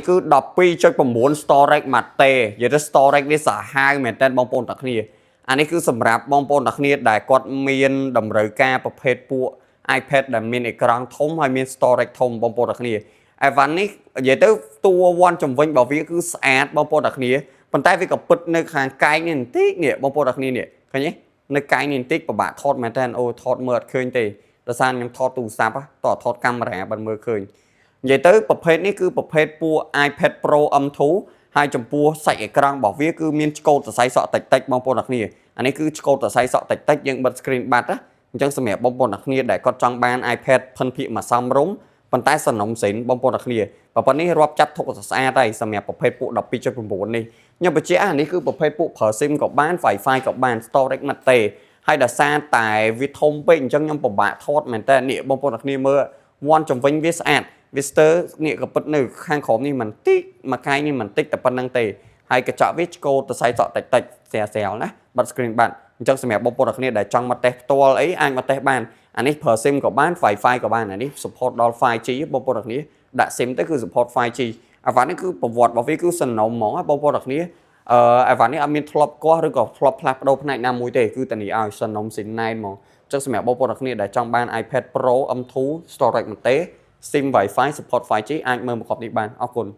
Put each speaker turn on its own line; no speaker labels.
គឺ12.9 storage មួយតេនិយាយទៅ storage នេះសាហាវមែនតើបងប្អូនទាំងគ្នាអានេះគឺសម្រាប់បងប្អូនទាំងគ្នាដែលគាត់មានតម្រូវការប្រភេទពួក iPad ដែលមានអេក្រង់ធំហើយមាន storage ធំបងប្អូនទាំងគ្នាអីវ៉ាន់នេះនិយាយទៅតួវ៉ាន់ចំវិញរបស់វាគឺស្អាតបងប្អូនទាំងគ្នាប៉ុន្តែវាក៏ពិតនៅខាងកែងនេះបន្តិចនេះបងប្អូនទាំងគ្នានេះឃើញទេនៅកែងនេះបន្តិចពិបាកថតមែនតើអូថតមើលអត់ឃើញទេដោយសារខ្ញុំថតទូរស័ព្ទតថតកាមេរ៉ាបានមើលឃើញនិយាយទៅប្រភេទនេះគឺប្រភេទពួក iPad Pro M2 ហើយចំពោះសាច់អេក្រង់របស់វាគឺមានឆ្កូតសរសៃសក់តិចតិចបងប្អូនទាំងគ្នាអានេះគឺឆ្កូតសរសៃសក់តិចតិចយើងបិទ screen បាត់ណាអញ្ចឹងសម្រាប់បងប្អូនទាំងគ្នាដែលគាត់ចង់បាន iPad ភិនភាគមកសំរុំប៉ុន្តែសនំសិនបងប្អូនទាំងគ្នាប៉ុណ្នេះរាប់ចាប់ទុកស្អាតហើយសម្រាប់ប្រភេទពួក12.9នេះខ្ញុំបញ្ជាក់អានេះគឺប្រភេទពួកប្រើ SIM ក៏បាន Wi-Fi ក៏បាន storage មកទេហើយដោយសារតែវាធំពេកអញ្ចឹងខ្ញុំពិបាកថតមែនតើនេះបងប្អូនទាំងគ្នាមើលវ៉ាន់ចំវិញវាស្អាតវាស្ទើរនេះក៏ពិតនៅខាងក្រោមនេះមិនតិចមួយកែងនេះមិនតិចតែប៉ុណ្្នឹងទេហើយកញ្ចក់វាឆ្កូតសរសៃសក់តិចតិចស្រាលស្រាលណាបិទ screen បាត់អញ្ចឹងសម្រាប់បងប្អូនទាំងគ្នាដែលចង់មកតេស្តផ្ទាល់អីអាចមកតេស្តបានអានេះប្រើ SIM ក៏បាន Wi-Fi ក៏បានអានេះ support ដល់ 5G បងប្អូនទាំងគ្នាដាក់ SIM ទៅគឺ support 5G អាវ៉ាន់នេះគឺប្រវត្តិរបស់វាគឺសនំហ្មងបងប្អូនទាំងគ្នាអឺអីវ៉ាន់នេះអត់មានធ្លាប់កោះឬក៏ធ្លាប់ផ្លាស់ប្ដូរផ្នែកណាមួយទេគឺតានេះឲ្យសនំស៊ីណែនហ្មងអញ្ចឹងសម្រាប់បងប្អូនទាំងគ្នាដែលចង់បាន iPad Pro M2 storage មកទេ SIM Wi-Fi support 5G អាចមើលមកកប់នេះបានអរគុណ។